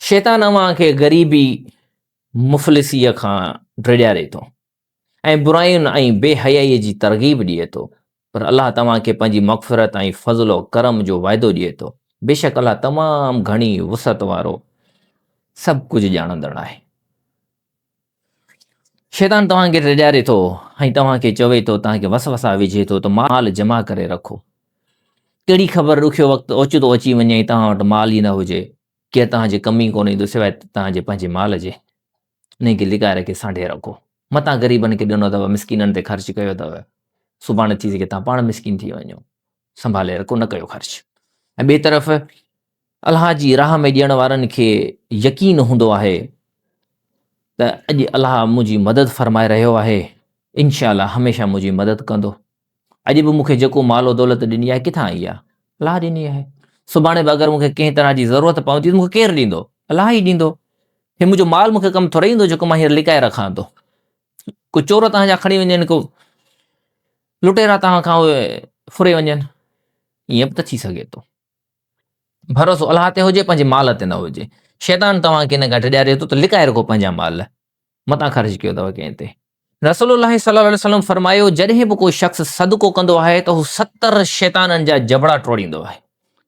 شيطان اوهان کي غريبي، مفلسيء کان ڊيڄاري ٿو ۽ براين ۽ بي حيائيء جي ترغيب ڏئي ٿو، پر الله توهان کي پنهنجي مغفرت ۽ فضل و ڪرم جو وعدو ڏئي ٿو. بيشڪ الله تمام گهڻي وسعت وارو، سڀ ڪجهه ڄاڻندڙ آهي. شيطان توهان کي ڊيڄاري ٿو ۽ توهان کي چوي ٿو، توهان کي وسوسا وجهي ٿو ته مال جمع ڪري رکو. ڪهڙي خبر ڏکيو وقت اوچتو اچي وڃي ۽ توهان وٽ مال ئي نه هجي. ڪير توهان جي ڪم ئي ڪونه ايندو سواء توهان جي پنهنجي مال جي. انهي کي لڪائي رکي سانڍي رکو. متان غريبن کي ڏنو اٿو، مسڪينن تي خرچ ڪيو اٿو، سڀاڻي ٿي سگهي توهان پاڻ مسڪين ٿي وڃو. سنڀالي رکو، نه ڪيو خرچ. ۽ ٻئي طرف الله جي راهه ۾ ڏيڻ وارن کي يقين هوندو آهي ته اڄ الله منهنجي مدد فرمائي رهيو آهي، انشاء الله هميشه منهنجي مدد ڪندو. اڄ به مون کي جيڪو مال و دولت ڏني آهي ڪٿان آئي آهي؟ الله ڏني آهي. سڀاڻي به اگر مون کي ڪنهن طرح جي ضرورت پوندي ته مون کي ڪير ڏيندو؟ الله ئي ڏيندو. هي منهنجو مال مون کي ڪم ٿورئي ايندو جيڪو مان هينئر لڪائي رکان ٿو. ڪو چور توهان جا کڻي وڃن، ڪو لٽيرا توهان کان اهي ڦري وڃن، ائين به ته ٿي سگهي ٿو. ڀروسو الله تي هجي پنهنجي مال تي نه هجي. شيطان توهان کي ان کان ڊيڄاري ٿو ته لڪائي رکو پنهنجا مال، متان خرچ ڪيو اٿو ڪنهن تي. رسول الله صلي الله عليه وسلم فرمايو، جڏهن به ڪو شخص صدقو ڪندو آهي ته هو 70 شيطانن جا جبڙا ٽوڙيندو آهي.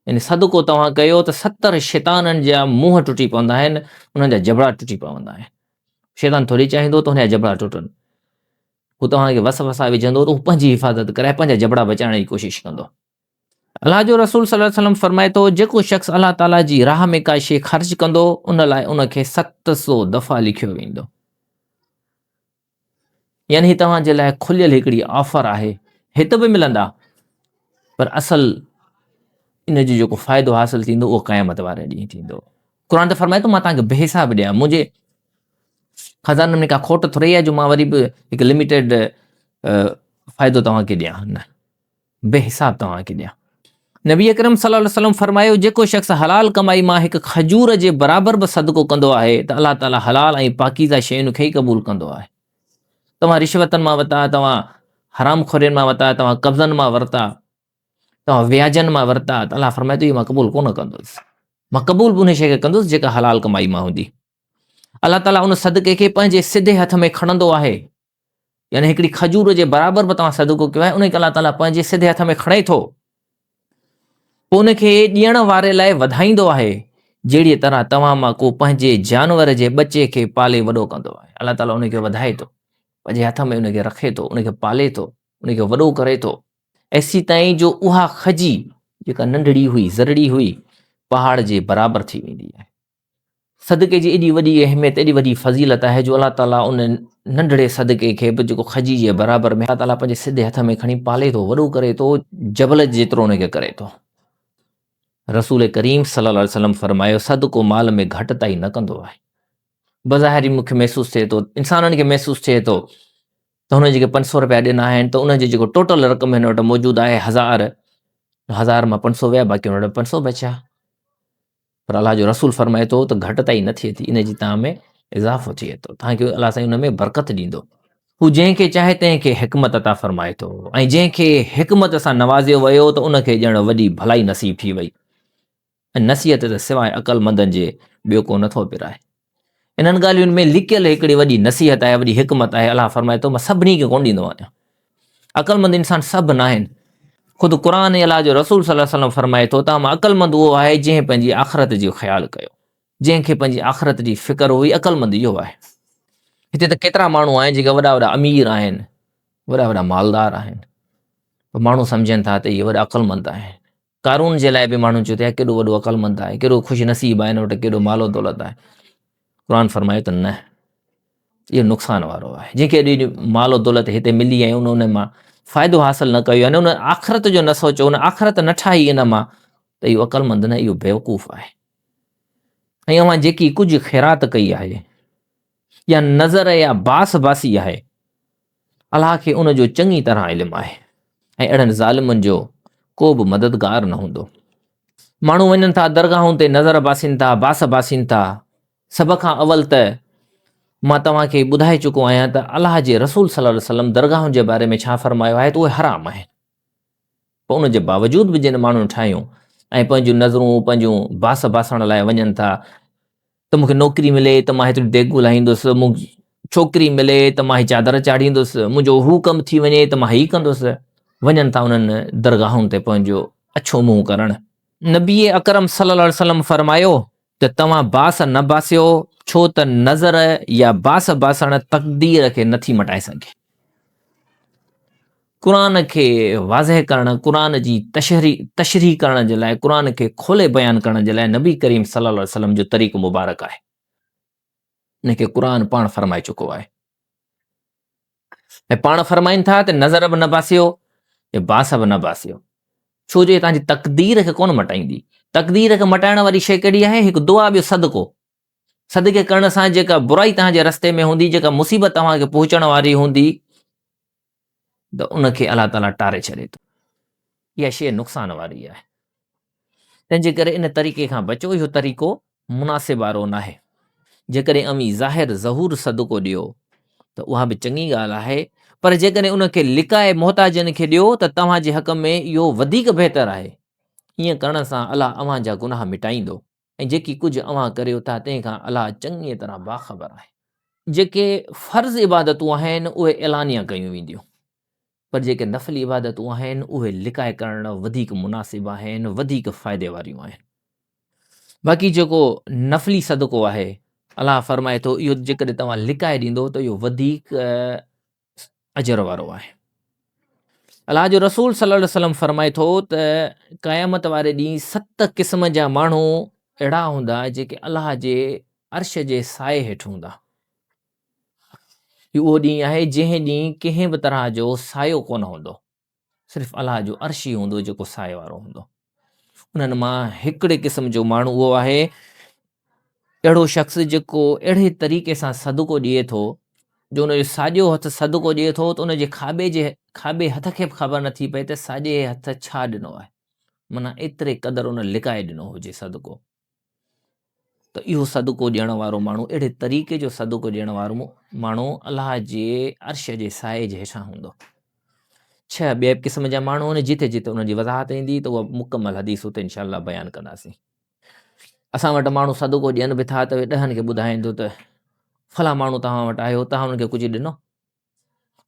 يعني صدقو توهان ڪيو ته 70 شيطانن جا منهن ٽٽي پوندا آهن، انهن جا جبڙا ٽٽي پوندا آهن. شيطان ٿوري چاهيندو ته هن جا جبڙا ٽٽن. هو توهان کي وسوسا وجهندو ته هو پنهنجي حفاظت ڪرائي پنهنجا جبڙا بچائڻ جي ڪوشش ڪندو. الله جو رسول صلي الله عليه وسلم فرمائي ٿو، جيڪو شخص الله تعاليٰ جي راهه ۾ ڪا شيء خرچ ڪندو، ان لاء ان کي 700 دفعا لکيو ويندو. يعني هي توهان جي لاء کليل هڪڙي آفر آهي. هت به ملندا، پر اصل ان جو جيڪو فائدو حاصل ٿيندو اهو قيامت واري ڏينهن ٿيندو. قرآن ته فرمائي ٿو مان توهان کي بي حساب ڏيان، منهنجي خزانن ۾ ڪا کوٽ ٿوري آهي جو مان وري به هڪ لميٽيڊ فائدو توهان کي ڏيان، نه. بي حساب توهان کي ڏيان. نبي اڪرم صلي الله عليه وسلم فرمايو، جيڪو شخص حلال ڪمائي مان هڪ کجور جي برابر به صدقو ڪندو آهي ته الله تعالي حلال ۽ پاڪيزه شين کي ئي قبول ڪندو آهي. توهان رشوتن مان ورتا، توهان حرام خورين مان ورتا، توهان قبضن مان ورتا، توهان وياجن مان ورتا ته الله فرمائي ٿو اهي مان قبول ڪونه ڪندس. مان قبول به ان شيء کي ڪندس جيڪا حلال ڪمائي مان هوندي. الله تعالي ان صدقي کي پنهنجي سڌي هٿ ۾ کڻندو آهي. يعني هڪڙي کجور جي برابر به توهان صدقو ڪيو آهي ان کي الله تعاليٰ پنهنجي سڌي هٿ ۾ کڻي ٿو پوء ان کي ڏيڻ واري لاء وڌائيندو آهي جهڙيء طرح توهان مان ڪو پنهنجي جانور جي ٻچي کي پالي وڏو ڪندو آهي. الله تعاليٰ ان کي وڌائي ٿو، پنهنجي هٿ ۾ ان کي رکي ٿو، ان کي پالي ٿو، ان کي وڏو ڪري ٿو، ايسيتائين جو اها کجي جيڪا ننڍڙي هئي، ذرڙي هئي، پهاڙ جي برابر ٿي ويندي آهي. صدقي جي ايڏي وڏي اهميت، ايڏي وڏي فضيلت آهي جو الله تعاليٰ ان ننڍڙي صدقي کي به جيڪو کجي جي برابر ۾ الله تعاليٰ پنهنجي سڌي هٿ ۾ کڻي پالي ٿو، وڏو ڪري ٿو، جبل جيترو ان کي ڪري ٿو. رسول ڪريم صلي الله عليه وسلم فرمايو، صدقو مال ۾ گهٽتائي نه ڪندو آهي. بظاهر مون کي محسوس ٿئي ٿو، انسانن کي محسوس ٿئي ٿو ته هن جيڪي 500 روپيا ڏنا آهن ته ان جي جيڪو ٽوٽل رقم هن وٽ موجود آهي هزار، هزار مان 500 ويا باقي هن وٽ 500 بچيا. پر الله جو رسول فرمائي ٿو ته گهٽتائي نه ٿئي ٿي ان جي توهان ۾ اضافو ٿئي ٿو توهان کي الله سائين ان ۾ برڪت ڏيندو. هو جنهن کي چاهي تنهن کي حڪمت عطا فرمائي ٿو ۽ جنهن کي حڪمت سان نوازيو ويو ته ان کي ڄڻ وڏي ڀلائي نصيب ٿي وئي ۽ نصيحت ته سواء عقلمندن جي ٻيو ڪو نٿو پرائي. انهن ڳالهين ۾ لڪيل هڪڙي وڏي نصيحت آهي، وڏي حڪمت آهي. الله فرمائي ٿو، مان سڀني کي ڪونه ڏيندو آهيان. عقلمند انسان سڀ ناهن. خود قرآن ۽ الله جو رسول صلي الله عليه وسلم فرمائي ٿو ته مان عقلمند اهو آهي جنهن پنهنجي آخرت جو خيال ڪيو، جنهن کي پنهنجي آخرت جي فڪر هئي، عقلمند اهو آهي. هتي ته ڪيترا ماڻهو آهن جيڪي وڏا وڏا امير آهن، وڏا وڏا مالدار آهن، پر ماڻهو سمجهن ٿا ته اهي وڏا عقلمند آهن. قارون جي لاء به ماڻهن چيو ته يار ڪيڏو وڏو عقلمند آهي، ڪيڏو خوش نصيب آهي، هن وٽ ڪيڏو مال و دولت آهي. قرآن فرمايو ته نه، اهو نقصان وارو آهي. جنهن کي ايڏي مال و دولت هتي ملي ۽ ان ان مان فائدو حاصل نه ڪيو يعني ان آخرت جو نه سوچيو، ان آخرت نه ٺاهي ان مان ته اهو عقلمند نه، اهو بيوقوف آهي. ۽ اوهان جيڪي ڪجهه خيرات ڪئي آهي يا نظر يا باس باسي آهي، الله کي ان جو چڱي طرح علم آهي ۽ اهڙن ظالمن جو ڪو به مددگار نه هوندو. ماڻهو وڃن ٿا درگاهن تي نظر باسين ٿا، باس باسين ٿا. سڀ کان اول ته مان توهان کي ٻڌائي چڪو آهيان ته الله جي رسول صلي الله عليه وسلم درگاهن جي باري ۾ ڇا فرمايو آهي ته اهي حرام آهن. پر ان جي باوجود به جن ماڻهن ٺاهيون ۽ پنهنجون نظرون پنهنجون باس باسڻ لاء وڃن ٿا. ته مون کي نوڪري ملي ته مان هيتريون ديڳون لاهيندس، مون ڇوڪري ملي ته مان هي چادر چاڙهيندس، منهنجو هو ڪم ٿي وڃي ته مان هي ڪندس. وڃن ٿا انهن درگاهن تي پنهنجو اڇو منهن ڪرڻ. نبي اڪرم صلي الله عليه وسلم فرمايو ته توهان باس نه باسيو ڇو ته نظر يا باس باسڻ تقدير کي نٿي مٽائي سگهي. قرآن کي واضح ڪرڻ، قرآن جي تشريح ڪرڻ جي لاء، قرآن کي کولي بيان ڪرڻ جي لاء نبي ڪريم صلي الله عليه وسلم جو طريقو مبارڪ آهي. ان کي قرآن پاڻ فرمائي چڪو آهي. ۽ پاڻ فرمائن ٿا ته نظر به نه باسيو ۽ باس به نه باسيو، ڇو جو توهان جي تقدير کي ڪونه مٽائيندي. تقدير کي مٽائڻ واري شيء ڪهڙي آهي؟ هڪ دعا ٻيو صدقو. صدقي ڪرڻ سان جيڪا برائي توهان جي رستي ۾ هوندي، جيڪا مصيبت توهان کي پهچڻ واري هوندي ته ان کي الله تعاليٰ ٽاري ڇڏي ٿو. اها شيء نقصان واري آهي. تنهن جي ڪري ان طريقي کان بچو، اهو طريقو مناسب وارو ناهي. جيڪڏهن اوهين ظاهر ظهور صدقو ڏيو ته اها به چڱي ڳالهه آهي، پر جيڪڏهن ان کي لڪائي محتاجن کي ڏيو ته توهان جي حق ۾ اهو وڌيڪ بهتر آهي. ائين ڪرڻ سان الله اوهان جا گناهه مٽائيندو. ۽ جيڪي ڪجهه اوهان ڪريو ٿا تنهن کان الله چڱيء طرح باخبر آهي. جيڪي فرض عبادتون آهن اهي اعلانيه ڪيون وينديون، پر جيڪي نفلي عبادتون آهن اهي لڪائي ڪرڻ وڌيڪ مناسب آهن، وڌيڪ فائدي واريون آهن. باقي جيڪو نفلي صدقو آهي، الله فرمائي ٿو اهو جيڪڏهن توهان لڪائي ڏيندو ته اهو وڌيڪ اجر وارو آهي. الله جو رسول صلي الله عليه وسلم فرمائي ٿو ته قيامت واري ڏينهن ست قسم جا ماڻهو اهڙا هوندا جيڪي الله جي عرش جي سائي هيٺ هوندا. هي اهو ڏينهن آهي جنهن ڏينهن ڪنهن به طرح جو سايو ڪونه هوندو. صرف الله جو عرش ئي هوندو جيڪو سائي وارو هوندو. انهن مان هڪڙي قسم جو ماڻهو اهو آهي اهڙو شخص جيڪو اهڙي طريقي سان صدقو ڏئي ٿو جو ان جو ساڄو هٿ صدقو ڏئي ٿو ته ان جي کاٻي جي کاٻي هٿ کي به خبر نٿي پئي ته ساڄي هٿ ڇا ڏنو آهي معنيٰ ايتري قدر ان لڪائي ڏنو هجي صدقو. ته اهو صدقو ڏيڻ وارو ماڻهو اهڙي طريقي جو صدقو ڏيڻ وارو ماڻهو الله جي عرش جي سائي جي هيٺان هوندو. ڇهه ٻئي قسم جا ماڻهو آهن جتي جتي انهن جي وضاحت ايندي ته اها مڪمل حديث اتي انشاء الله بيان ڪنداسين. اسان وٽ ماڻهو صدقو ڏين به ٿا ته اهي ڏهن کي ٻڌائين ٿو ته فلاں ماڻهو توهان وٽ آيو توهان ان کي ڪجهه ڏنو؟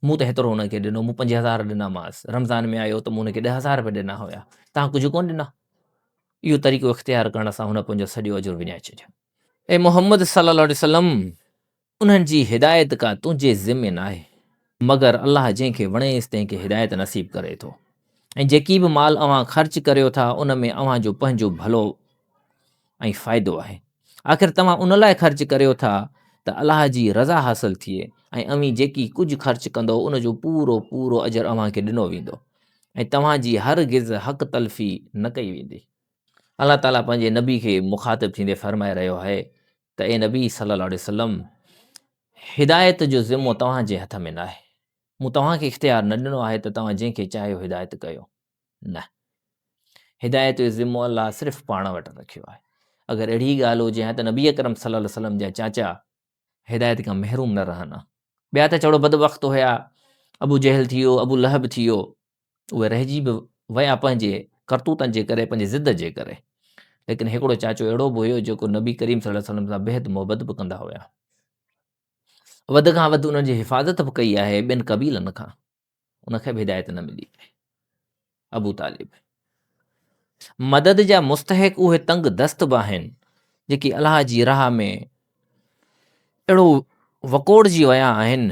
مون ته هيترو هن کي ڏنو، مون 5000 ڏنامانس، رمضان ۾ آيو ته مون هن کي 10000 رپيا ڏنا هيا، توهان ڪجهه ڪونه ڏنا؟ اهو طريقو اختيار ڪرڻ سان هن پنهنجو سڄو اجر وڃائي ڇڏيو. اي محمد صلّي الله عليه وسلّم! انهن جي هدايت ڪا تنهنجي ذمي ناهي، مگر الله جنهن کي وڻيس تنهن کي هدايت نصيب ڪري ٿو ۽ جيڪي به مال اوهان خرچ ڪريو ٿا ان ۾ اوهان جو پنهنجو ڀلو ۽ فائدو آهي. آخر توهان ان لاء خرچ ڪريو ٿا ته الله جي رضا حاصل ٿئي ۽ اوهين جيڪي ڪجهه خرچ ڪندؤ ان جو پورو پورو اجر اوهان کي ڏنو ويندو ۽ توهان جي هرگز حق تلفي نه ڪئي ويندي. الله تعاليٰ پنهنجي نبي کي مخاطب ٿيندي فرمائي رهيو آهي ته اي نبي صلّي الله عليه وسلّم! هدايت جو ذمو توهان جي هٿ ۾ ناهي، مون توهان کي اختيار نه ڏنو آهي ته توهان جنهن کي چاهيو هدايت ڪيو. نه. هدايت جو ذمو الله صرف پاڻ وٽ رکيو آهي. اگر اهڙي ڳالهه هجي ها ته نبي اڪرم صلي الله عليه وسلم جا چاچا هدايت کان محروم نه رهن ها. ٻيا ته چڙو بدبخت هيا، ابو جهل ٿي ويو، ابو لهب ٿي ويو، اهي رهجي به ويا پنهنجي ڪرتوتن جي ڪري، پنهنجي ضد جي ڪري. ليڪن هڪڙو چاچو اهڙو به هيو جيڪو نبي ڪريم صلي الله عليه وسلم سان بيحد محبت به ڪندا هيا. وڌ کان وڌ انهن جي حفاظت به ڪئي آهي ٻين قبيلن کان. ان کي به هدايت نه ملي آهي. ابو طالب مدد جا مستحق اهي تنگ دست به آهن جيڪي الله جي راهه ۾ اهڙو وڪوڙجي ويا آهن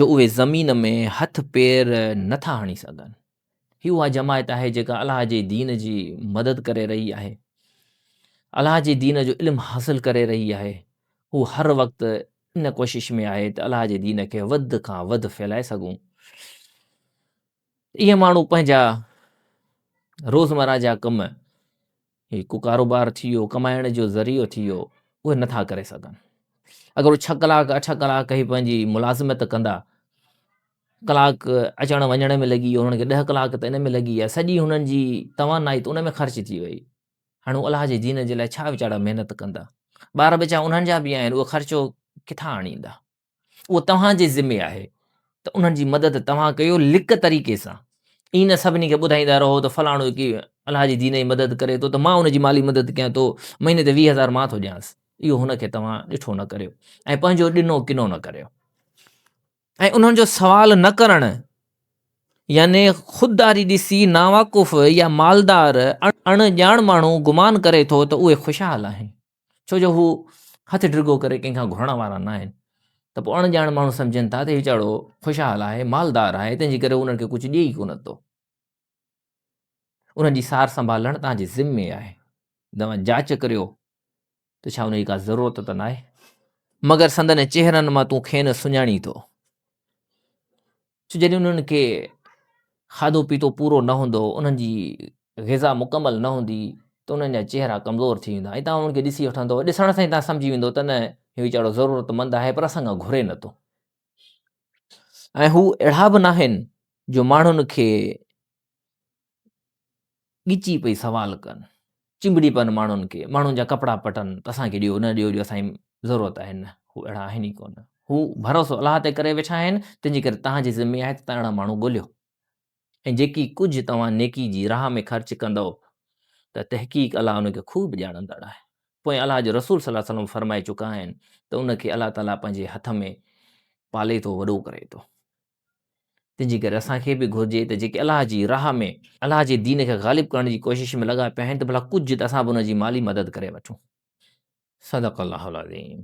جو اهي زمين ۾ هٿ پير نٿا هڻي سگهن. هي اها جماعت آهي جيڪا الله جي دين جي مدد ڪري رهي آهي، الله جي دين جو علم حاصل ڪري رهي آهي. هو هر وقت ان ڪوشش ۾ آهي ته الله جي دين کي وڌ کان وڌ ڦهلائي سگهون. اهي ماڻهو پنهنجا روزمره جا ڪم، هي ڪو ڪاروبار ٿي ويو، ڪمائڻ جو ذريعو ٿي ويو، اهي نٿا ڪري سگهن. اگر هو ڇهه ڪلاڪ اٺ ڪلاڪ هي پنهنجي ملازمت ڪندا، ڪلاڪ اچڻ وڃڻ ۾ لڳي ويو، هنن کي ڏهه ڪلاڪ ته ان ۾ لڳي ويا، سڄي هنن جي توانائي ته ان ۾ خرچ ٿي وئي. هاڻي هو الله جي دين جي لاء ڇا ويچارا محنت ڪندا؟ ٻار ٻچا انهن جا به آهن، اهو خرچو ڪٿان آڻيندا؟ اهو توهان جي ذمي آهي ته انهن جي مدد توهان ڪيو لڪ طريقي سان. ائين نه سڀني کي ٻڌائيندا رهو ته فلاڻو هڪ الله جي دين جي مدد ڪري ٿو ته مان ان جي مالي مدد ڪيان ٿو، مهيني تي 20 هزار مان ٿو ڏيانس. اهو هن کي توهان ڏٺو نه ڪريو ۽ پنهنجو ڏنو ڪنو نه ڪريو ۽ انهن جو سوال نه ڪرڻ يعني خودداري ڏسي ناواقف يا مالدار اڻ ڄاڻ ماڻهو گمان ڪري ٿو ته اهي خوشحال آهن ڇو جو هو هٿ ڊگهو ڪري ڪنهن کان گهرڻ وارا نه آهن ته پوء اڻ ڄاڻ ماڻهو سمجهن ٿا ته هي ويچارو خوشحال آهي مالدار آهي تنهن جي ڪري انهن کي ڪجهه ڏئي ئي ڪونه ٿو. انهن جي سار سنڀال لهڻ توهان جي ذمي آهي. توهان جاچ ڪريو ته ڇا ان جي ڪا ضرورت ته ناهي. مگر سندن چهرن مان تون کين سڃاڻين ٿو. ڇو جڏهن انهن کي کاڌو پيتو پورو نه هوندو، انهن جي غذا مڪمل نه هوندي ته انهن جا چهرا ڪمزور ٿي ويندا ۽ توهان انهن کي ڏسي وٺندو، ڏسڻ سان ئي توهان سمجهي ويندو ته نه هي ويچارو ضرورتمند آهي پر اسان کان گهري نٿو. ۽ هو اهڙا به ناهن جو ماڻهن کي ڳچي پئي سوال ڪن، چنبڙي پون ماڻهن کي، ماڻهن جا ڪپڙا پٽن ته اسان کي ڏيو نه ڏيو جو اسان جي ضرورت آهي نه، هو اهڙا آهن ئي ڪونه. هو ڀروسو الله تي ڪري ويٺا آهن، تنهن جي ڪري توهان جي ذمي آهي ته توهان اهڙا ماڻهو ڳوليو. ۽ جيڪي ڪجهه توهان نيڪي جي راهه ۾ خرچ ڪندؤ ته تحقيق الله ان کي خوب ڄاڻندڙ آهي. پوء الله جو رسول صلي الله عليه وسلم فرمائي چڪا آهن ته ان کي الله تعاليٰ پنهنجي هٿ ۾ پالي ٿو وڏو ڪري ٿو. تنهن جي ڪري اسان کي به گهرجي ته جيڪي الله جي راهه ۾ الله جي دين کي غالب ڪرڻ جي ڪوشش ۾ لڳا پيا آهن ته ڀلا ڪجهه ته اسان به ان جي مالي مدد ڪري وٺون. صدق الله العظيم.